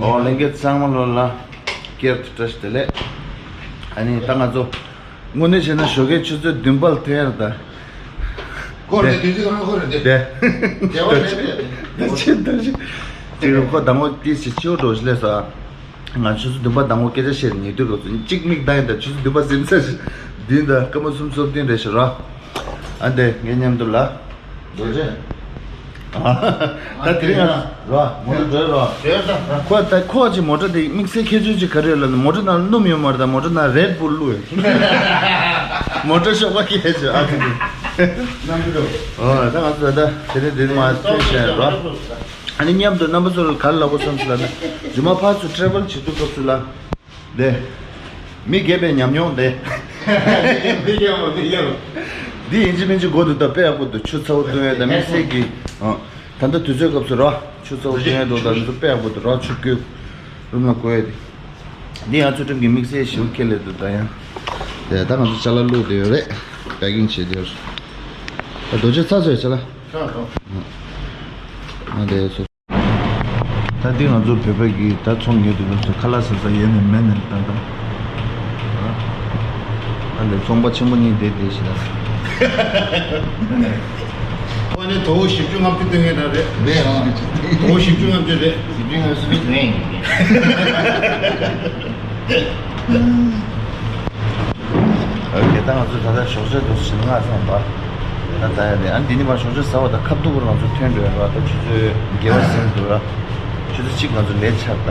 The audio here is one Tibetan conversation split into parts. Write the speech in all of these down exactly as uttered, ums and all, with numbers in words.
ཨོ་ལྷན་རྒྱས་ཚང་མ་ལོ་ལ་སྐྱེལ་དུ་བཀྲ་ཤིས་བདེ་ལེགས། ཨ་ནི་ད་ང་ཚོ་དངོས་གནས་བྱས་ན་ཞོགས་ཀའི་ཆུ་ཚོད་བདུན་པ་ལ་ཐོན་ཡར་ད། ཁོ་རེད་དེ་དུས་ཚོད་ཁོ་རེད་དེ། དེ་བ་རེད་དེ། ཅི་ད་ཅི་ཅི་རུ་ཁོ་དང་པོ་ཏི་སི་ཆེའུ་འགྲོ་ཞིག་ལས་ས། ང་ཆུ་ཚོད་བདུན་པ་དང་པོ་སྐད་ཆ་བཤད་ཉེ་དུས་སྐབས་སུ་གཅིག་མིག་ལྟ་ཡིན་ད་ཆུ་ཚོད་བདུན་པ་ཟིན་ཚར་ཞིག་འདི་ད་སྐར་མ་སུམ་ཅུ་སོ་བདུན་རེད་ཤག་ར། ཨ་འདི་ངའི་མཉམ་དུ་ལ། རྡོ་རྗེ། ད་དེ་རིང་ང་རོ་མོ་ཊ་འགྲོ་རོ། ཁོ་ད་ཁོ་ཅི་མོ་ཊ་དེ་དམིགས་བསལ་ཁྱད་ཆོས་ཅིག་ག་རེ་ཡོད་ལབ་ན་མོ་ཊ་ནང་སྣུམ་ཡོད་མ་རེད། ད་མོ་ཊ་ནང་རེད་བུལ་བླུགས་ཡོད། མོ་ཊ་ཤོག་པ་སྐྱེས་བྱོས་ཨ་ཙི་ཙི། ཨོ་ད་ང་ཚོ་ད་དེ་རིང་དེ་མ་ཐོན་བྱས་རོ། ཨ་ནི་མཉམ་དུ་རྣམ་པ་ཚོར་ག་རེ་ལབ་དགོས་བསམ་སོང་ལབ་ན་རྗེས་མ་ཕར་ཚུར་ཊེ་རེ་ཝལ་བྱེད་དུས་སྐབས་སུ་ལ། དེ། མི་རྒས་པའི་ཉམས་མྱོང་དེ། མི་རྒས་པ་མི་རྒས་པ། འདི་ཡིན་གཅིག་མིན་གཅིག་སྒོ་དེ་ད་དཔེ་ཡག་པོ་འདུག་ཆུ་ཚ་བོ་བཏུང་ཡས་དང་དམིགས་བསལ་གྱི། ཨ། ད་ལྟ་དུས་ཚོད་སྐབས་སུ་ར་ཆུ་ཚ་བོ་བཏུང་ཡས་འདུག་ད་འདི་ཚོ་དཔེ་ཡག་པོ་འདུག་ར་ཆུ་སྐྱོལ། རུམ་ལ་བཀོལ་ཡས་དེ། འདི་ཡང་ཚུལ་ཁྲིམས་ཀྱི་དམིགས་བསལ་ཞིབ་ཁས་ལེན་འདུག་ད་ཡང་། དེ་ད་ང་ཚོ་ཅ་ལག་བླུགས་བསྡད་ཡོད་རེད། པེ་ཀིང་བྱེད་བསྡད་ཡོད་རེད། ད་རྡོ་རྗེ་ཚ་ཚོད་ཅ་ལག་ཨ་དེ་ཚོ། ད་འདི་ང་ཚོ་བོད་པ་གི་ད་ཚོང་ཉོས་དུས་ང་ཚོ་ཁ་ལག་ཟ་ས་ཡོད་ནི་མེད་ནི་ད་ད། ཨ་ལས་ཚོང་པ་ཆེན་པོ་གཉིས་བསྡད་བསྡད་ཤི་ད། ཁོ་ནི་དོ་བོ་བཞི་བཅུ་ལྔ་བཅུ་སྟོན་མཁན་རང་རེད། རེད་ཨང་། དོ་བོ་བཞི་བཅུ་ལྔ་བཅུ་རེད། བཞི་བཅུ་ལྔ་བཅུ་སྟོན་ཡིན། ཨོ་ཁེ། ད་ང་ཚོ་ད་ལྟ་ཞོགས་ཇ་འདུག་སེ་ང་སོང་པ། ད་ད་ཡ་དེ་ཨ་འདི་ནི་མ་ཞོགས་ཇ་ཟ་བ་ད་ཁ་ཐུག་པར་ང་ཚོ་ཐོན་འགྲོ་ཡ་ར། ད་ཆུ་ཚོད་བརྒྱད་པ་ཟིན་འདུག་ར། ཆུ་ཚོད་གཅིག་ང་ཚོ་ལས་ཆགས་ད།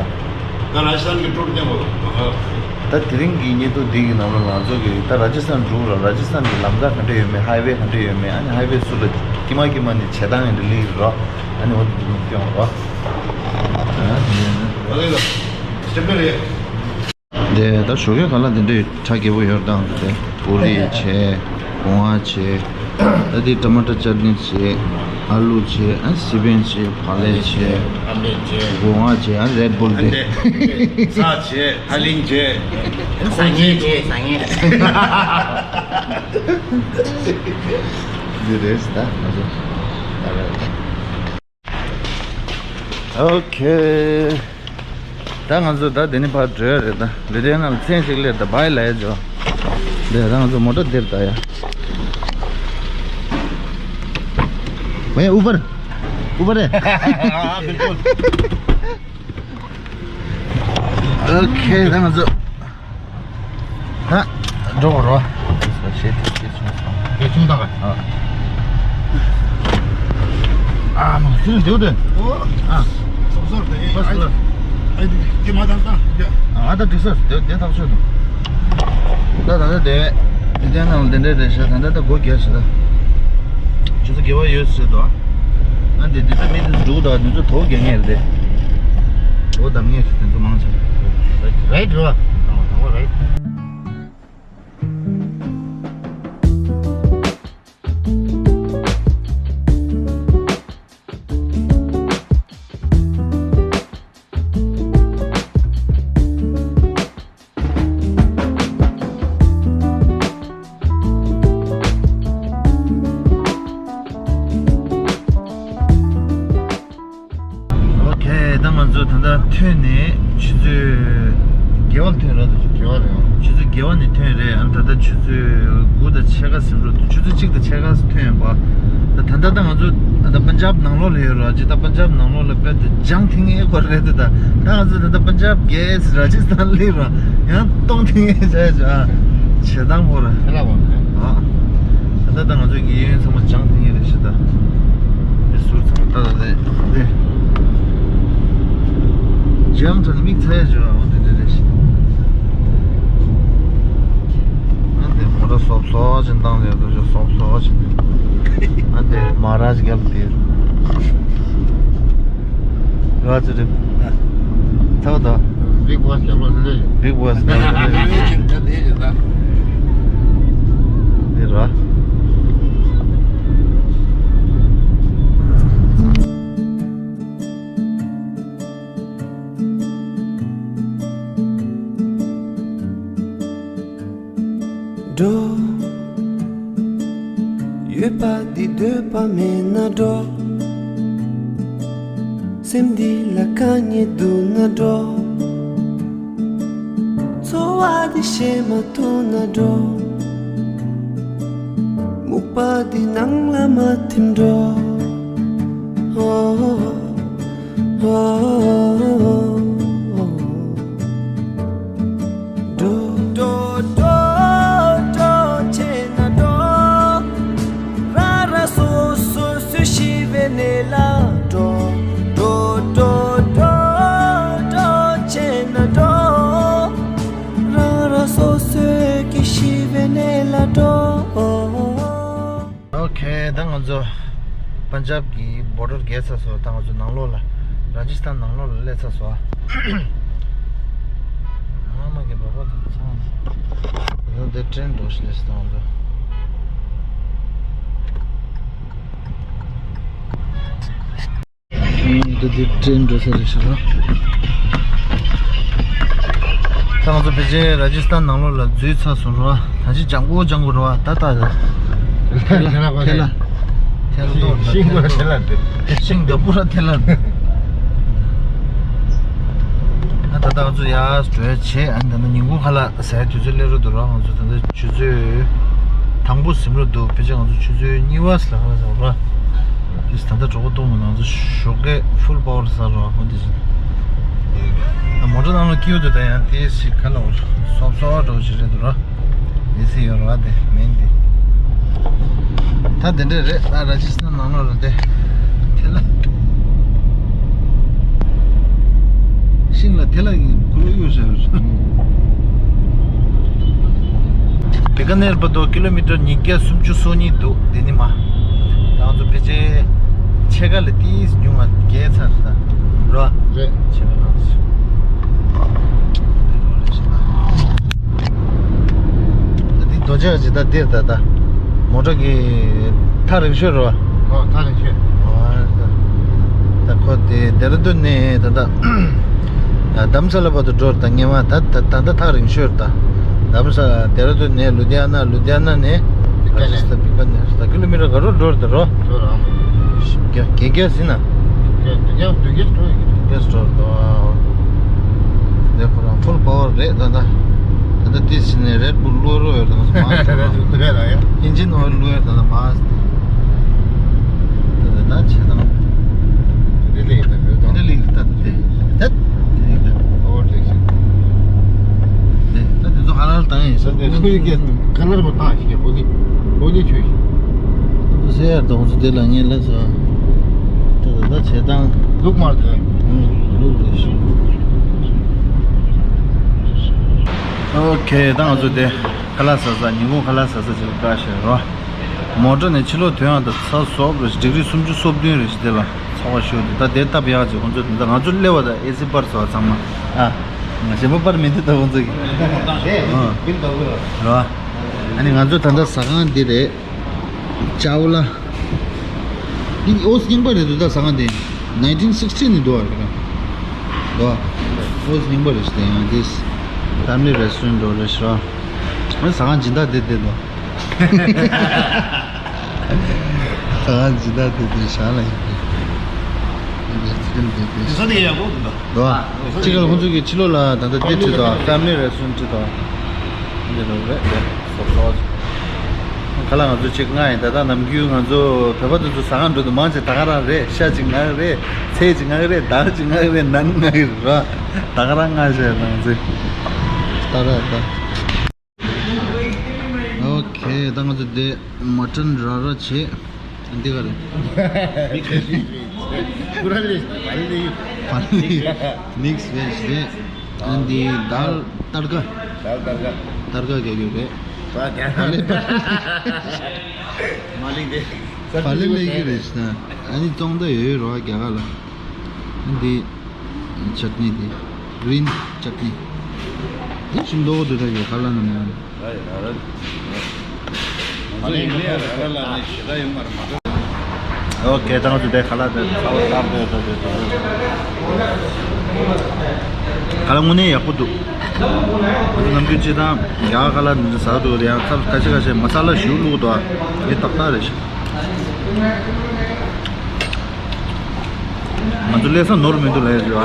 ད་ར་ཤི་ཐན་གྱི་ཊུར་བསྟན་པ་ལ། ད་དེ་རིང་གི་བརྙན་ཐུང་འདི་གི་ནང་ལ་ང་ཚོ་གི་ད་ར་ཇི་སི་ཐན་འགྲོ་ར། ར་ཇི་སི་ཐན་གི་ལམ་ཀ་ག་འདྲ་ཡོད་མེད། ཧའི་ཝེ་ག་འདྲ་ཡོད་མེད། ཨ་ནི་ཧའི་ཝེ་ཚུར་ལ་ཀྱི་མ་ཀྱི་མ་ནི་བྱེ་ཐང་ཡིན་འདྲ་ལིང་ར། ཨ་ནི་འོ་དེ་དེ་རུ་སྐྱོང་ར། ཨ་ནི། དེ་ད་ཞོགས་ཀས་ཁ་ལག་དེ་འདྲའི་གྲ་རྒྱས་པོ་ཡོད་རེད། ད་དེ་པུ་རི་བྱས། སྒོ་ང་བྱས། ད་དེ་ཊ་མ་ཊ་ཅར་ནི་བྱས། ཨ་ལུ་བྱས། ཨ་སི་པན་བྱས། བག་ལེབ་བྱས། སྒོ་ང་བྱས། ཨ་རེད་བུལ་དེ། ཚྭ་བྱས། ཧ་ལིང་བྱས། ཟ་ཉེ་བྱས། ཟ་ཉེ། འདི་རེད་ད་ང་ཚོ། ཨོ་ཁེ། ད་ང་ཚོ་ད་དེ་ནས་ཕར་འགྲོ་ཡ་རེད། ད་ལི་ཏན་ན་ལ་མཚན་ཞིག་སླེབས། ད་བྷའི་ལབ་ཡ་ཅོ། དེ་ད་ང་ཚོ་མོ་ཊ་འདིར་ད་ཡ། ཝེ་ཨུ་བར། ཨུ་བར་རེད། ཨོ་ཁེ། ད་ང་ཚོ། ཧ། འགྲོ་གོ་རོ། ཤེས་ཐུབ་ཤེས་ཆུང་སོང་། ཤེས་ཆུང་དང་། ཨ། ཨ་མ་ཤེས་འདུག་དེ། ཨ། སོབ་སོབ་དེ། ཨ། ཨ་དེ་མ་དང་དང་། ཨ་ད་འགྲིག་སོང་། དེ་དེ་ཐག་ཆོད་འདུག་ད་ད་ད་དེ། དེ་དེ་ནང་དེ་འདྲ་རེད་ཤག་ད་ད་ད་སྒོ་རྒྱག་ཤག་ད། ཆུ་ཚོད་བརྒྱད་པ་ཡོད་ཟེར་དོ། ཨ་འདི་འདི་ཚོ་མི་འདི་ཚོ་འགྲོ་གི་འདུག་འདི་ཚོ་དོ་རྒྱག་མཁན་རེད་དེ། དོ་བདམས་མཁན་རེད། དེ་ཚོ་མང་ཆེ། རེད་རེད་བ། དང་བ་དང་བ་རེད། ཨོ་ཁེ། ད་ང་ཚོ་ད་ལྟ་ཐོན་ནས་ཆུ་ཚོད་བརྒྱད་པ་ལ་ཐོན་ར། ད་ཆུ་ཚོད་བརྒྱད་པ་རེད། ཆུ་ཚོད་བརྒྱད་པ་ནས་ཐོན་རེད། ཨ་ད་ལྟ་ཆུ་ཚོད་དགུ་དང་ཕྱེད་ཀ་ཟིན་འགྲོ་འདུག་ཆུ་ཚོད་གཅིག་དང་ཕྱེད་ཀ་ཐོན་ཡོད་པ། ད་ད་ལྟ་ད་ང་ཚོ་ད་ལྟ་པན་ཇབ་ནང་ལོགས་ལ་ཡོད་ར། ཅི་ད་པན་ཇབ་ནང་ལོགས་ལ་དཔེ་དེ་ལྗང་ཐིང་ངེ་སྐོར་རེད་དེ། ད་ད་ང་ཚོ་ད་ལྟ་པན་ཇབ་རྒྱལ་ར་ཇི་སི་ཐན་ལ་ར་ཡང་སྟོང་ཐིང་ངེ་བྱས་བྱས་ཨ། བྱེད་སྟངས་པོ་ར། ཨ། ད་ལྟ་ད་ང་ཚོ་གི་གཡས་གཡོན་ཚང་མ་ལྗང་ཐིང་ངེ་རེད་ཤག་ད། དེ་ཟུར་ཚང་མ་ད་ད་དེ་དེ། ལྗང་ཐིང་ངེ་མིག་ཚ་ཡ་བྱོས་ཨ། འོ་དེ་དེ་རེད་ཤག་ཨ་དེ་མོ་ཊ་སོབ་སོབ་ཅིག་བཏང་ཡོད་དོ། སོབ་སོབ་ཅིག་ཨ་དེ་མ་ར་ཇི་གལ་དེ། ར་ཇི་རེད། ཚ་བ་ད། Big Boss རྒྱབ་ལོགས་ལ་སླེབས་ཡོད། Big Boss རྒྱབ་ལོགས་ལ་སླེབས་ཡོད། འདི་ར། འགྲོ། ཡོད་པ་འདི་འདོད་པ་མེད་ན་འགྲོ། སེམས་འདི་ལ་དཀའ་ངལ་འདུག་ན་འགྲོ། འཚོ་བ་འདི་ཤེས་མ་ཐུབ་ན་འགྲོ། སྨུག་པ་འདི་ནང་ལ་མ་ཐིམ་འགྲོ། ཨོ། ཨོ། འགྲོ། འགྲོ། འགྲོ། འགྲོ། བྱས་ན་འགྲོ། རང་རང་སོ་སོ་སུ་ཤི་བའི་གནས་ལ་འགྲོ། འགྲོ། འགྲོ། འགྲོ། འགྲོ། བྱས་ན་འགྲོ། རང་རང་སོ་སོའི་གི་ཤི་བའི་གནས་ལ་འགྲོ། ཨོ་ཁེ། ད་ང་ཚོ་པན་ཇབ་ཀྱི་བོར་ཌར་བརྒལ་ཚར་སོང་། ད་ང་ཚོ་ནང་ལོགས་ལ། ར་ཇི་སི་ཐན་ནང་ལོགས་ལ་སླེབས་ཚར་སོང་། ཨ་མ་གི་བ་བ་དང་ཚང་། ད་དེ་ཊེན་འགྲོ་ཞིག་སླེབས་སོང་ང་ཚོ། ཨུམ། འདི་འདི་ཊེན་འགྲོ་ས་རེད་ཤག་ར། ད་ང་ཚོ་ཕལ་ཆེར་ར་ཇི་སི་ཐན་ནང་ལོགས་ལ་འཛུལ་ཚར་སོང་ར། ད་ཅི་ལྗང་གུ་ལྗང་གུ་ར་བ། ད་ད་ཐལ་ལ་ཐལ་ལ་ཐལ་ལ་ཐལ་ལ། ཤིང་པུ་ར་ཐལ་ལ་འདི། ཤིང་འདི་པུ་ར་ཐལ་ལ་འདི། ད་ད་ང་ཚོ་ཡར་འགྲོ་ཡ་བྱས། ཨ་ནི་ད་ནི་ཉིན་གུང་ཁ་ལག་ཟ་ཡ་དུས་ཚོད་སླེབས་ར་འདུག་ར། ང་ཚོ་ད་ལྟ་ཆུ་ཚོད་དང་པོ་ཟིན་ར་འདུག་ཕལ་ཆེར་ང་ཚོ་ཆུ་ཚོད་གཉིས་པ་ལ་ཁ་ལག་ཟ་བ་ར། ཨིས། ད་ལྟ་གྲོད་ཁོག་ལྟོགས་མ། ང་ཚོ་ཞོགས་ཀས་ཕུལ་པ་ཝར་ཟ་རོགས་ཨ་ཁོ་འདི་ཞིག་མོ་ཊ་ནང་ལ་སྐྱིད་པོ་འདུག་ད་ཡང་དེ་ཞིག་ག་ལ་འོ་སོབ་སོབ་འགྲོ་ཞིག་རེད་འདུག་ར། ཨེ་སི་ཡོད་ར་བ། དེ་མེན་དེ། ད་དེ་འདྲས་རེད། ད་ར་ཇི་སི་ཐན་ནང་ལོགས་ལ་དེ་ཐལ་ལ། ཤིང་ལ་ཐལ་ལ་གི་ཀུ་ལུ་གཡུག་བཞག་ཡོད་རེད། བི་ཀ་ནེར་བར་དུ་ཀི་ལོ་མི་ཊར་ཉིས་བརྒྱ་སུམ་ཅུ་སོ་གཉིས་འདུག་དེ་ནི་མ། ད་ང་ཚོ་ཕལ་ཆེར་ཕྱེད་ཀ་ལས་ཏིས་ཉུང་བ་བརྒལ་ཚར་ད་རོ། རེད། ཕྱེད་ཀ་ལངས་སོང་། ད་འདི་རྡོ་ཆག་ཅིག་ད་འདིར་ད་ད་མོ་ཊ་གི་ཐག་རིང་ཤོས་རོ། ཨོ། ཐག་རིང་ཤོས། ཨོ། ད་ཁོ་དེ་ལྡེ་ར་ལྡུན་ནས་ད་ད་རྡ་རམ་ས་ལ་བར་དུ་འགྲོ་ད་ངེས་མ། ད་ད་ད་ད་ཐག་རིང་ཤོས་ད། རྡ་རམ་ས་ལ། ལྡེ་ར་ལྡུན་ནས་ལུ་དྷི་ཡ་ན། ལུ་དྷི་ཡ་ན་ནས་བི་ཀ་ནེར། ད་བི་ཀ་ནེར་ད་ཀི་ལོ་མི་ཊར་ག་རོ་འགྲོ་ད་རོ། འགྲོ་རང་། བརྒྱ་བརྒྱད་བརྒྱ་ཟིན་ན། བདུན་བརྒྱ་བདུན་བརྒྱ་འགྲོ་ཡོད་ཀྱི་འདུག་བརྒྱ་འགྲོ་འདུག་དེ་ཁོ་རང་ཕུལ་པ་ཝར་རེད་ད་ད། ད་ད་ཏིས་ཕྱིན་ནས་རེད་བུལ་བླུག་རོགས་ཡོད་ད་ང་ཚོ་མ་རེད་བུལ་བླུག་ཡོད་ད་ད་མ། ཨིན་ཇིན་ཨོ་ཡིལ་བླུག་ཡོད་ད་ད་མ། ད་ད་ད་ཆེ་དང་། དེ་ལས་ད་དེ་ད་དེ་ལས་ད་ད་དེ་ད་དེ་ལས་ད་ཨོ་དེ་ཞིག་དེ་ད་དེ་ཚོ་ཧ་ལ་ལ་དང་ཡིན་ས་དེ་ཁོ་ཡི་གེ་ཁ་ལར་མ་བཏང་ཞིག་ཧོ་ལི་ཧོ་ལི་ཆུ་ཞིག་ཟེར་ཡར་དོང་ཚོ་དེ་ལ་ངས་ལ་ས་ད་ད་ད་ཆེ་དང་ལུག་མར་དེ་ལུག་རེད་ཤིག་ཨོ་ཁེ། ད་ང་ཚོ་དེ་ཁ་ལག་ཟ་ས། ཉིན་གུང་ཁ་ལག་ཟ་ས་ཅིག་ལ་བཀག་བཞག་རོ། མོ་ཊ་ནས་ཕྱི་ལོགས་ཐོན་ཡག་ད་ཚ་སོབ་རེད། ཌིག་རི་སུམ་ཅུ་སོ་བདུན་རེད་ཤག་དེ་ལ་ཚ་བ་ཤོར་དུས་ད་དེ་སྟབས་ཡག་ཅིག་ཁོང་ཚོས་ད་ང་ཚོ་སླེབས་པ་ད་ཨེ་སི་པར་ཟ་བ་ཚང་མ། ཨ། གཞན་པ་པར་མི་འདུག་ད་ཁོང་ཚོ་གི། རེད། ཨ། ཨ་ནི་ང་ཚོ་ད་ལྟ་ཟ་ཁང་འདི་རེད། ཅའོ་ལ། འདི་ཨོ་རྙིང་པ་རེད་འདུག་ད་ཟ་ཁང་འདི་ནའིན་ཊིན་སིག་སི་ཊི་ནས་འདུག་བ་རེད་ད། འདུག་བ། ཨོ་རྙིང་པ་རེད་ཤག་དེ་ཡང་འདི་ཕེ་མི་ལི་རེ་སི་ཊོ་རེན་ཊི་འདྲ་བོ་རེད་ཤག་ཨ་ཟ་ཁང་སྦྱིན་བདག་དེ་དེ་འདུག་ད་ང་འཇིགས་སྣང་དེ་དེ་བཞག་ལ་ཡིན་པས། དེ་ཚོ་དེ་ཡག་པོ་འདུག་འདུག་ཨ། གཅིག་ལ་ཁོང་ཚོ་གི་ཕྱི་ལོགས་ལ་ད་ལྟ་དེ་བྲིས་འདུག་ཕེ་མི་ལི་རེ་སི་ཊོ་རེན་ཊི་འདྲ་འདུག་ཨ། འདི་འདྲ་རེད་རེད། སོ་སོ། ཁ་ལག་ང་ཚོ་གཅིག་མངགས་ཡིན། ད་ལྟ་ནམ་རྒྱུན་ང་ཚོ་བོད་པ་དེ་ཚོ་ཟ་ཁང་འགྲོ་དུས་མང་ཆེ་ད་ག་རང་རེད། ཤ་གཅིག་མངགས་རེད། ཚལ་གཅིག་མངགས་རེད། དར་གཅིག་མངགས་རེད། ནན་མངགས་རེད་ར། ད་ག་རང་མངགས་བྱས་ནང་ཚེ། ད་ར་ད། ཨོ་ཁེ། ད་ང་ཚོ་དེ་མ་ཊན་ར་ར་བྱས། འདི་ག་རེད། པུ་ར་ལི། བ་ལི། མིག་སི་བེ་ཇི་རེད། ཨ་འདི་དཱལ་ཏར་ཀ། དཱལ་ཏར་ཀ། ཏར་ཀ་རྒྱག་རྒྱུ་རེད། བ་ལི། མ་ལི་དེ། བ་ལི་ལི་གི་རེད་ཤག་ཨ་ནི་ཙོང་ད་ཡོད་ཡོད་རོ་རྒྱ་གར་ལ། ཨ་འདི། ཅཊ་ནི་དེ། གི་རིན་ཅཊ་ནི། དེ་ཤིང་ཏོག་དེ་འདྲ་ཡོད་ཁ་ལག་ནང་ནས། ཨོ་ཁེ། ད་ང་ཚོ་དེ་ཁ་ལག་དེ་ཚ་བོ་ལྟར་དེ་དེ་དེ་དེ། ཁ་ལག་དངོས་གནས་ཡག་པོ་འདུག་ང་ཚོ་ནམ་རྒྱུན་སྤྱིར་བཏང་རྒྱ་གར་ཁ་ལག་འདི་འདྲ་ཟ་འདུག་ཡང་ཚབ་ཁ་ཤས་ཁ་ཤས་མ་ས་ལ་ཞིག་བླུགས་འདུག་དེ་ཏག་ཏག་རེད་ཤག་ང་ཚོ་སླེབས་ས་ནོར་མི་འདུག་ལབ་ཡོད་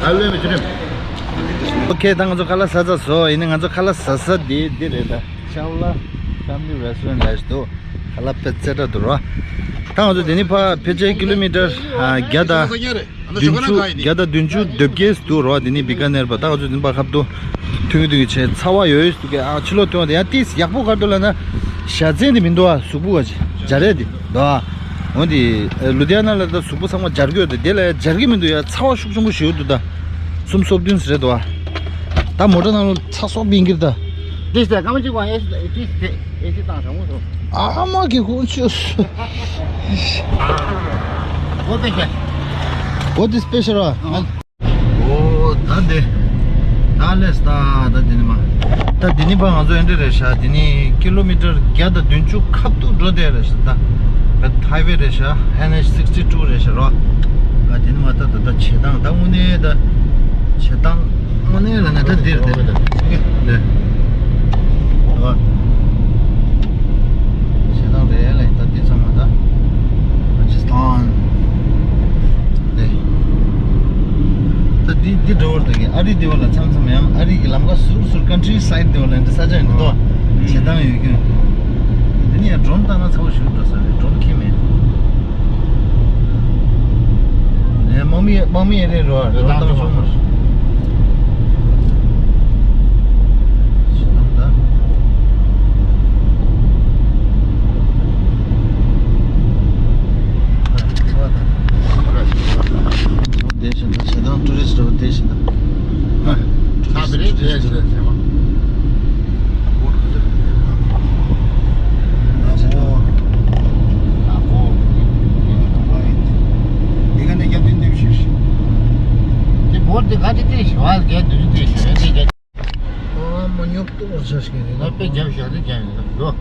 ཨ། ཨོ་ཁེ། ད་ང་ཚོ་ཁ་ལག་ཟ་ཚར་སོང་། ཡིན་ནའི་ང་ཚོ་ཁ་ལག་ཟ་ས་འདི་འདི་རེད་ད། ཆའོ་ལ་ཕེ་མི་ལི་རེ་སི་ཊོ་རེན་ཊི་ལབ་ཡག་ཅིག་འདུག་ཁ་ལག་དཔེ་རྩེ་དྲག་འདུག་ར། ད་ང་ཚོ་འདི་ནས་ཕར་ཕལ་ཆེར་ཀི་ལོ་མི་ཊར་ཨ་བརྒྱ་དང་བདུན་ཅུ། བརྒྱ་དང་བདུན་ཅུ་དོན་བརྒྱད་འདུག་ར། འདི་ནས་བི་ཀ་ནེར་བར། ད་ང་ཚོ་འདི་ནས་ཕར་ཁ་ཐུག་ཐུང་ཐུང་བྱས། ཚ་བ་ཡོད་ཡོད་འདུག་གས། ཨ་ཕྱི་ལོགས་ཐོན་ཏེ་ཡང་ཏིས་ཡག་པོ་ག་རེ་འདུག་ལབ་ན། བཞའ་ཚན་འདི་མི་འདུག་ཨ། གཟུགས་པོ་ག་ཅི་སྦྱར་ཡས་འདི་འདུག་ཨ། འོ་འདི་ལུ་དྷི་ཡ་ན་ལ་ད་གཟུགས་པོ་ཚང་མ་སྦྱར་གྱི་ཡོད་དེ། དེ་ལ་སྦྱར་གྱི་མི་འདུག་ཡ། ཚ་བ་ཤུགས་ཆེན་པོ་ཞེ་པོ་འདུག་ད་གསུམ་སོ་བདུན་ཟེར་རེད་འདུག་ཨ། ད་མོ་ཊ་ནང་ལ་ཚ་སོག་པིང་གིར་ད། འདི་ཟེར་སྐར་མ་གཅིག་གོང་ཨེ་སི་ཨེ་སི་ཨེ་སི་བཏང་དྲང་མོ་སོང་། ཨ་མ་གི་ཧུ་ཆུ། གོ་པེ་ཤ། གོ་དི་སི་པེ་ཤལ་ར། ཨ། ཨོ་ད་འདི། ད་ལས་ད་ད་འདི་ནི་མ། ད་འདི་ནི་ཕར་ང་ཚོ་ཨེ་འདྲ་རེད་ཤག་འདི་ནི་ཀི་ལོ་མི་ཊར་བརྒྱ་དང་བདུན་ཅུ་ཁ་ཐུག་འགྲོ་བསྡད་རེད་ཤག་ད་ཧའི་ཝེ་རེད་ཤག་ཨེན་ཨེཆ་སིག་སི་ཊི་ཊུ་རེད་ཤག་རོ། ཨ་འདི་ནི་མ་ད་ད་ད་བྱེ་ཐང་ད་དངོས་གནས་ད་བྱེ་ཐང་དངོས་གནས་ལ་ན་ད་འདིར་དེ་རེད་དེ། ཨོ། བྱེ་ཐང་རེད་ལ་ད་འདི་ཚང་མ་ད་ཨ་ཇི་སི་ཐན་དེ། ད་འདི་འདི་འགྲོ་བར་འདུག་གི། ཨ་རི་འདི་བ་ལ་མཚམས་མཚམས་ཡང་ཨ་རི་གི་ལམ་ཁ་ཟུར་ཟུར་ཀན་ཊི་རི་སའིཌ་འདི་བ་ལ་འདི་ས་ཆ་ཡིན་འདུག་བྱེ་ཐང་ཡོད་ཀྱི། འདི་ནི་ཡང་ཌོ་རོན་བཏང་ན་ཚ་བོ་ཞིག་འགྲོ་ས་རེད། ཌོ་རོན་ཁྱེར་མེད། ཨེ་དམག་མི་དམག་མི་ཨེ་རེད་རོ། ཌོ་རོན་བཏང་ཆོག་མ་རེད། བྱེ་ཐང་ད། བསྡད་བཞིན་དང་བྱེ་ཐང་ཊུ་རི་སི་ཊི་བསྡད་བཞིན་དང་། ཨ། ཊུ་རི་སི་ཊི་ཊུ་རི་སི་ཊི། ཨ་མ་ཉོབ་ཏོག་ཙམ་ཞིག་རེད་ན། དཔེ་རྒྱབ་བཞག་ནི་རྒྱབ་ཡིན་ན་འགྲོ།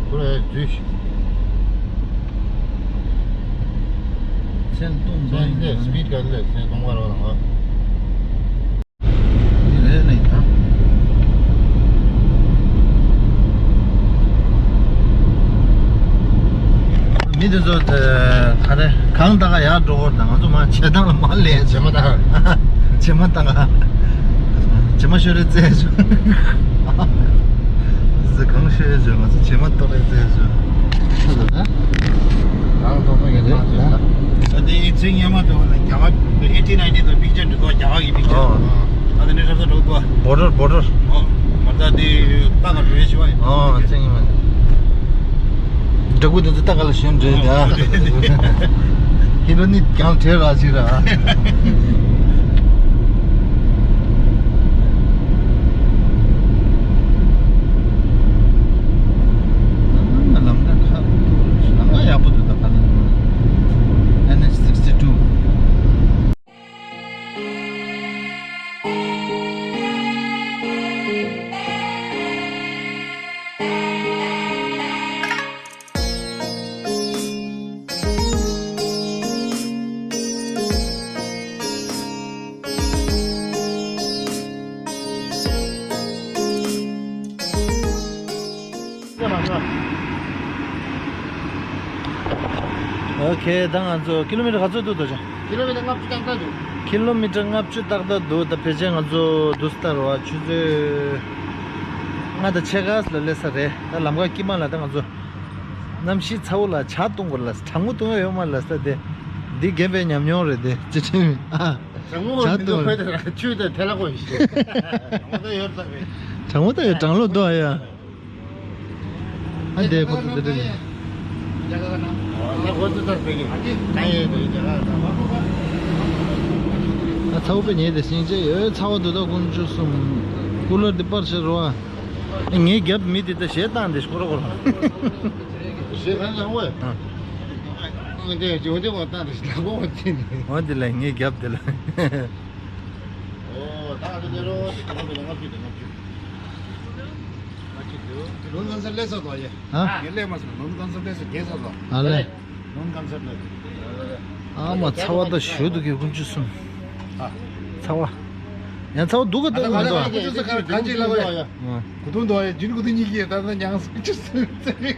ཁོ་ར་འཛུལ་ཞིག་མཚན་སྟོང་པ་ཡིན་ན། སྤིཌ་ག་ལེ་མཚན་སྟོང་པ་རོ་ལ། འདི་རེད་ནི་ད། མི་དེ་ཚོ་དེ་ག་རེ་གང་ལྟ་ག་ཡར་འགྲོ་དགོས་དང་། ང་ཚོ་མར་བྱེ་ཐང་ལ་མར་ལས་བྱེ་མ་བཏང་། བྱེ་མ་བཏང་ག། བྱེ་མ་ཤོར་རེ་རྩེད་བྱུང་། ཟེ་གང་ཤོར་རེ་བྱུང་། ང་ཚོ་བྱེ་མ་གཏོར་རེ་རྩེད་བྱུང་། ཆུ་ལ་ད། རང་ཐོག་ཐོག་ཡོད་ན་ཆུ་ལ། ད་དེ་ཚིག་ཉམས་མ་ཐོག་ལ་རྒྱ་གར་ཨེ་ཊི་ནའིན་ཊི་དང་པིག་ཅར་འདྲ་འདུག་རྒྱ་གར་གྱི་པིག་ཅར། ཨོ། ད་དེ་འདྲ་ཧྲབ་ས་འགྲོ་འདུག་བ། བོ་ཌར་བོ་ཌར། ཨོ། མ་ད་དེ་ལྟ་ག་རེ་ཞུ་བ་ཡིན། ཨོ་ཚིག་ཉམས་མ། འདྲ་པོ་དེ་ཚོ་ལྟ་ག་ལ་ཞོན་འདྲེ་ད། ཨོ། ཧི་རོ་ནི་ཀྱང་བྲེལ་ར་ཞིག་ར། ལམ་ཁ་ཁ་ཐུག་ལམ་ཁ་ཡག་པོ་འདུག་ད་ག་ལ་ཨེན་ཨེཆ་སིག་སི་ཊུ། ཨོ་ཁེ། ད་ང་ཚོ་ཀི་ལོ་མི་ཊར་ག་ཚོད་འདུག་ད་ཆ། ཀི་ལོ་མི་ཊར་ལྔ་བཅུ་ཏག་ཏག་འདུག་ཀི་ལོ་མི་ཊར་ལྔ་བཅུ་ཏག་ཏག་འདུག་ད་ཕལ་ཆེར་ང་ཚོ་དུས་ལྟར་བ་ཆུ་ཚོད་ལྔ་དང་ཕྱེད་ཀ་ལ་སླེབས་ས་རེད། ད་ལམ་ཁ་དཀྱིལ་མ་ལ་ད་ང་ཚོ་གནམ་གཤིས་ཚ་བོ་ལ་ཇ་བཏུང་དགོས་ལ། གྲང་མོ་བཏུང་ཡ་ཡོད་མ་ལ་ས་དེ། འདི་རྒན་པའི་ཉམས་མྱོང་རེད་དེ། ཅི་ཁྲིམས་ཨ། གྲང་མོ་ཇ་བཏུང་། ཆུ་དེ་ཐལ་ལ་གོ་ཡིན་ཤེས། གྲང་མོ་ད་ཡོད་ས་རེད། གྲང་མོ་ད་ཡོད། གྲང་ལོ་འདུག་ཨ་ཡ། ཨ་འདྲའི་ཁོ་ཚོ་དེ་འདྲ་ཡིན། ཨ་ཚ་བོ་དཔེ་ཉེ་དེ་ཤིང་ཆེ་ཡོད། ཚ་བོ་འདུག་ད་དཀོན་མཆོག་གསུམ། ཀུ་ལར་འདི་པར་ཆེ་རོ་ཨ། ངའི་རྒྱབ་མི་དེ་ད་གཞས་བཏང་དེ་ཤོར་གོ་ར། གཞས་གང་བཏང་བས། ཨ་འདི་ཇོ་འདི་བ་བཏང་དེ་ལ་གོ་བ་ཅི་ནི། འོ་འདི་ལ་ངའི་རྒྱབ་དེ་ལ། ཨོ་ད་ཨ་འདི་རོ་དེ་ཁོ་བས་ལ་ང་ཚོས་དེ་ང་ཚོས། ལོན་ཀན་སར་སླེབས་ས་དོ་ཡེ། ཧ། ངས་སླེབས་མ་སོང་། ལོན་ཀན་སར་སླེབས་ས་རྒྱལ་ས་དོ། ཨ་ལེ། ལོན་ཀན་སར་སླེབས། ཨ་མ་ཚ་བ་ད་ཞུ་འདུག་གི་དཀོན་མཆོག་གསུམ། ཨ། ཚ་བ། ཡང་ཚ་བོ་སྡུག་ག་སྟེར་མི་འདུག་ག་ཅི་ཟེར་ག་ཅི་ལ་གོ་ཡ། གུ་དུང་དོ་ཡ་ཇུན་གུ་དུང་གཉིས་ཀྱིས་ད་ད་ཉང་སུ་ཅི་སུ་ཚེ།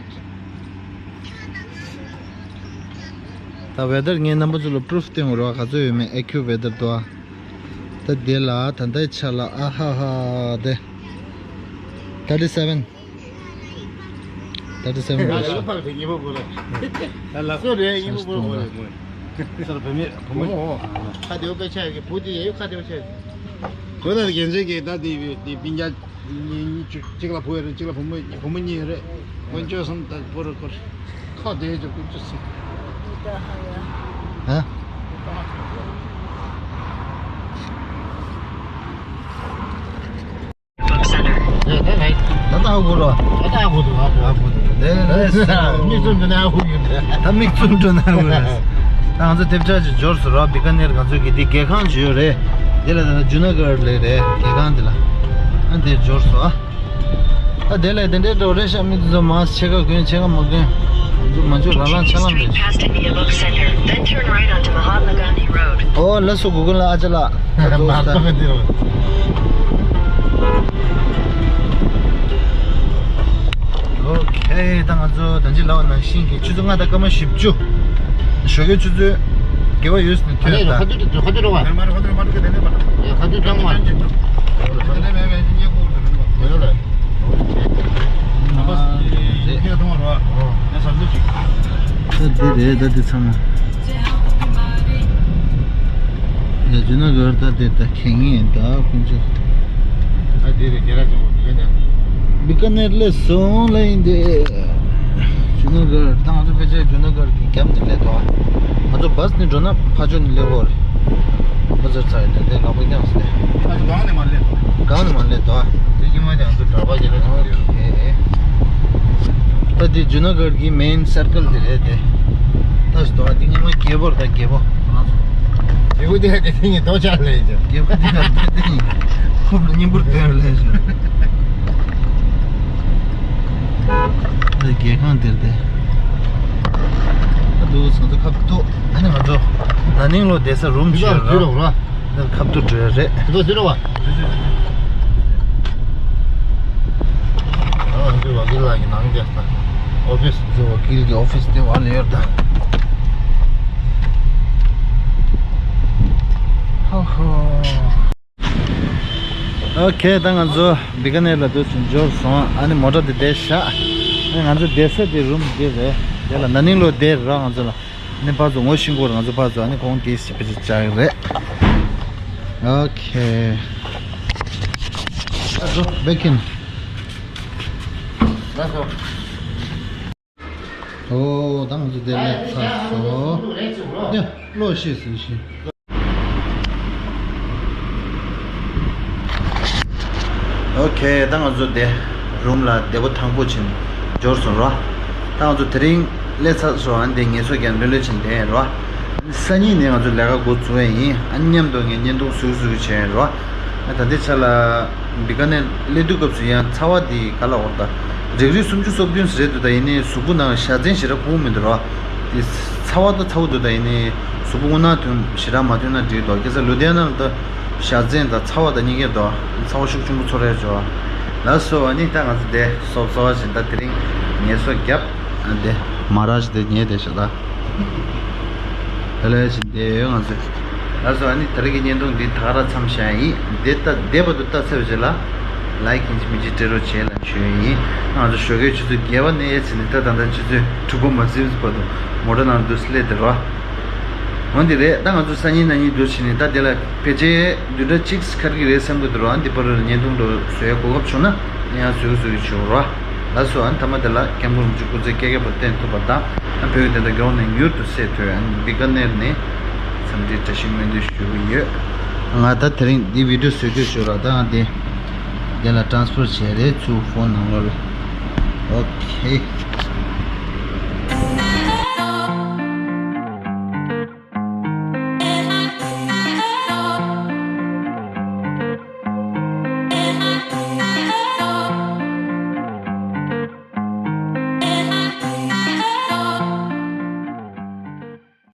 ད་ཝེ་དར་ངའི་རྣམ་པ་ཚོ་ལ་པུ་རུཕ་སྟོན་དགོས་རེད་བ། ག་ཚོད་ཡོད་མེད། ཨེ་ཁྱུ་ཝེ་དར་དོ། ད་དེ་ལ་ད་ལྟའི་ཆ་ལ་ཨ་ཧ་ཧ་དེ། thirty seven. thirty seven. ལགས་སོ། ལགས་སོ་རེད། ཉིན་མོ་གོ་ལ་མོ། ཁ་དེའོ་དཔེ་ཆ་གི་བུ་དེ་ཡོད། ཁ་དེའོ་ཆ་གི། གོ་ལ་རྒན་ཆེན་གྱི་ད་དེ་དེ་སྤུན་ཀྱག་གཉིས་གཅིག་ལ་བུ་ཡོད་རེད། གཅིག་ལ་བུ་མོ། བུ་མོ་གཉིས་ཡོད་རེད། དཀོན་མཆོག་གསུམ་ད་པོ་རུ་སྐོར། ཁ་དེའི་ཅོ་དཀོན་མཆོག་གསུམ། ཧ། ད་ད་ཧ་གོ་རོ། ད་ད་ཧ་གོ་རོ། ཧ་གོ་རོ། དེ་རེད། མིག་བཙུམ་དུ་ན་ཧ་གོ་ཡོད། ད་མིག་བཙུམ་དུ་ན་ཧ་གོ་རེད། ད་ང་ཚོ་དེབ་ཆག་ཅིག་འབྱོར་སོང་ར། བི་ཀ་ནེར་ང་ཚོ་གི་འདི་རྒྱལ་ཁང་ཅིག་ཡོད་རེད། འདི་ལ་ད་ཇུ་ན་གར་ལས་རེད། རྒྱལ་ཁང་འདི་ལ། ཨ་འདི་འབྱོར་སོང་ཨ། ད་དེ་ལས་དེ་འདྲའི་འགྲོ་རེད་ཤག་མི་དེ་ཚོ་མ་ཕྱེད་ཀ་གོན་ཕྱེད་ཀ་མ་གོན། ང་ཚོ་མ་འཇུ་ར་ལང་ཆ་ལང་རེད། Past Indian Book Center, then turn right onto Mahatma Gandhi Road. ཨོ་ལགས་སོ། གུ་གུལ་ལ་ཨ་ཅག་ལགས། མ་གཏོགས་འདི་རུ། ཨོ་ཁེ། ད་ང་ཚོ་ད་ཅི་ལབ་ནང་བཞིན་གྱི་ཆུ་ཚོད་ལྔ་དང་སྐར་མ་བཞི་བཅུ། ཞོགས་ཀའི་ཆུ་ཚོད་བརྒྱད་པ་ཡོལ་ནས་ཐོན་ད། ཁ་ཐུག་ཁ་ཐུག་རོ་བ། ཁ་ཐུག་ཀྲང་བ། ད་འདི་རེད། ད་འདི་ཚང་མ། ཡ་ཇུ་ན་གར་ད་དེ་ད་ཁེ་ངེས་ད་ཁུན་ཆུ། ད་དེ་རེད། རྒྱལ་རབས་ཆེན་མོ་བི་ཀ་ནེར། བི་ཀ་ནེར་སླེབས་སོང་ལ་ཡིན་ཏེ། ཇུ་ན་གར་ད་ང་ཚོ་ཕལ་ཆེར་ཇུ་ན་གར་གྱི་རྒྱབ་ནས་སླེབས་འདུག་ང་ཚོ་བཱས་ནས་འགྲོ་ན་ཕར་ཕྱོགས་ནས་སླེབས་ཡོད་རེད། ཁོ་ཚོར་ཚར་ཡོད་དེ་ལག་པ་བརྐྱངས་སོང་སྟེ། ཨ་ནི་གང་ནས་མ་སླེབས། གང་ནས་མ་སླེབས་དོ། དེ་ཉི་མ་དེ་ང་ཚོ་གྲྭ་པ་རྒྱལ་ལ་ཆགས་ཡོད། ཨོ་ཁེ། ད་དེ་ཇུ་ན་གར་གྱི་མེན་སར་ཀལ་དེ་རེད་དེ། ད་ཞིག་དོ། དེ་ཉི་མ་རྒྱལ་པོར་ད་རྒྱལ་པོ། རྒྱལ་པོ་དེ་ཡང་དེ་ཐེངས་ཀྱི་ལྟོ་ཆག་ལས་ཀྱང་། རྒྱལ་པོ་དེ་ཡང་དེ་ཐེངས་ཀྱི་ཁོབ་ལ་སྙིང་པོར་དོན་ལས་ཀྱང་། ད་རྒྱལ་ཁང་དེར་དེ། ད་འདུག་ང་ཚོ་ཁབ་ཏུ། ཨ་ནི་ང་ཚོ་ན་ནིང་ལོ་བསྡད་ས་རུམ་ཞིག་ཡོད་ར། ད་ཁབ་ཏུ་འགྲོ་ཡ་རེད། དེ་ཚོ་ཟེར་བ། ཨ་འདི་ཝ་ཀིལ་ལགས་ཀྱི་ནང་དེ་ད། ཨོ་ཕིས། འདི་ཝ་ཀིལ་གྱི་ཨོ་ཕིས་དེ་བ་ལ་ཡོད་ད། ཧོ་ཧོ། ཨོ་ཁེ། ད་ང་ཚོ་བི་ཀ་ནེར་ལ་འདུག་སེ་འབྱོར་སོང་། ཨ་ནི་མོ་ཊ་དེ་བསྡད་ཤག་ཨ་ནི་ང་ཚོ་བསྡད་ས་དེ་རུམ་དེ་རེད། དེ་ལ་ན་ནིང་ལོ་བསྡད་ར་ང་ཚོ་ལ། ནི་ཕར་ཚུར་ངོ་ཤེས་ཀྱི་ཡོད་རེད། ང་ཚོ་ཕར་ཚུར་ཨ་ནི་ཁོང་དེ་ཞིག་ཕལ་ཆེར་བཅར་གྱི་རེད། ཨོ་ཁེ། ལགས་སོ། བེ་ཁིན། ལགས་སོ། ཨོ་ད་ང་ཚོ་དེ་སླེབས་ཚར་སོང་། ཡ་ལོ་ཤེས་ཟིན་ཤེས། ཨོ་ཁེ། ད་ང་ཚོ་དེ་རུམ་ལ་བདེ་པོ་ཐང་པོ་ཕྱིན་འབྱོར་སོང་རོ། ད་ང་ཚོ་དེ་རིང་སླེབས་ཚར་སོང་། ཨ་ནི་དེ་ངལ་གསོ་རྒྱག་ལྷོད་ལྷོད་ཕྱིན་བསྡད་རོ། སང་ཉིན་ནས་ང་ཚོ་ལས་ཀ་འགོ་བཙུགས་ཡས་ཡིན། ཨ་ནི་མཉམ་དུ་ངས་བརྙན་ཐུང་བཟོས་བཟོས་བྱས་རོ། ཨ་ད་ལྟའི་ཆ་ལ་བི་ཀ་ནེར་སླེབས་དུས་སྐབས་སུ་ཡང་ཚ་བ་དེ་ག་ལ་འོར་ད། རེག་རི་སུམ་ཅུ་སོ་བདུན་ཟེར་འདུག་ད་ཡིན་ནའི་གཟུགས་པོ་ནང་བཞའ་ཚན་ཞེ་དྲག་ཕོག་མི་འདུག་རོ། དེ་ཚ་བ་ད་ཚ་བོ་འདུག་ད་ཡིན་ནའི་གཟུགས་པོ་རྔུལ་ནག་ཐོན་ཞེ་དྲག་མ་ཐོན་ན་འགྲིག་འདུག་ཁ་སང་ལུ་དྷི་ཡ་ན་ལ་ད་བཞའ་ཚན་དང་ཚ་བ་དང་གཉིས་ཀ་འདུག་ཚ་བ་ཤུགས་ཆེན་པོ་ཚོར་ཡ་བྱུང་། ལགས་སོ། ཨ་ནི་ད་ང་ཚོ་དེ་སོབ་སོ་བ་བཞིན་ད་དེ་རིང་ངལ་གསོ་བརྒྱབ། ཨ་དེ་མ་ར་ཞིག་དེ་ཉལ་བསྡད་ཤག་ད། ཧེ་ལས་ཞིག་བསྡད་ཡོད་ང་ཚོས། ལགས་སོ། ཨ་ནི་ད་རེས་ཀྱི་བརྙན་ཐུང་འདི་ད་ག་རང་མཚམས་བཞག་ཡིན། དེ་ལྟ་བསྡད་པ་དུ་ལྟ་ཚར་བའི་རྗེས་ལ་ལའིག་ཡིན་གཅིག་མིན་གཅིག་སྤྲད་རོགས་བྱེད་ལ་ཞུ་ཡིན། ང་ཚོ་ཞོགས་ཀའི་ཆུ་ཚོད་བརྒྱད་པ་ནས་ཡར་བྱས་ནས་ད་ད་ལྟ་ཆུ་ཚོད་དྲུག་པ་མ་ཟིན་བར་དུ་མོ་ཊ་ནང་འདུག་སེ་སླེབས་བསྡད་རོགས། འོན་ཏེ་རེད། ད་ང་ཚོ་སང་ཉིན་གནངས་ཉིན་འདུག་བྱས་ནས་ད་དེ་ལ་ཕལ་ཆེར་བདུན་ཕྲག་གཅིག་འཁོར་གྱི་རེད་བསམ་གྱི་འདུག་རོགས། ཨ་འདི་བར་དུ་བརྙན་ཐུང་འདྲ་བཟོ་ཡ་གོ་སྐབས་བྱུང་ན་ཡང་བཟོ་གི་བཟོ་གི་བྱུང་རོགས། ལགས་སོ། ཨ་ནི་མཐའ་མ་དེ་ལ་སྐྱབས་མགོན་རིན་པོ་ཆེ་སྐུ་ཚེ་བསྐལ་བརྒྱར་བརྟན་ཐུབ་པ་དང་། ཨ་བོད་ཀྱི་བདེན་མཐའ་མགྱོགས་ནས་མྱུར་དུ་གསལ་ཐུབ། ཨ་ནི་བི་ཀ་ནེར་ནས་འཚམས་འདྲིའི་བཀྲ་ཤིས་སྨོན་འདུན་ཞུ་གི་ཡོད། ང་ད་དེ་རིང་འདི་བི་ཌིའོ་བཟོ་རྒྱུ་ཞུ་ར། ད་ང་དེ་དེ་ལ་ཊ་རན་སི་ཕར་བྱས་རེད་ཚུར་ཕོན་ནང་ལོགས་ལ། ཨོ་ཁེ།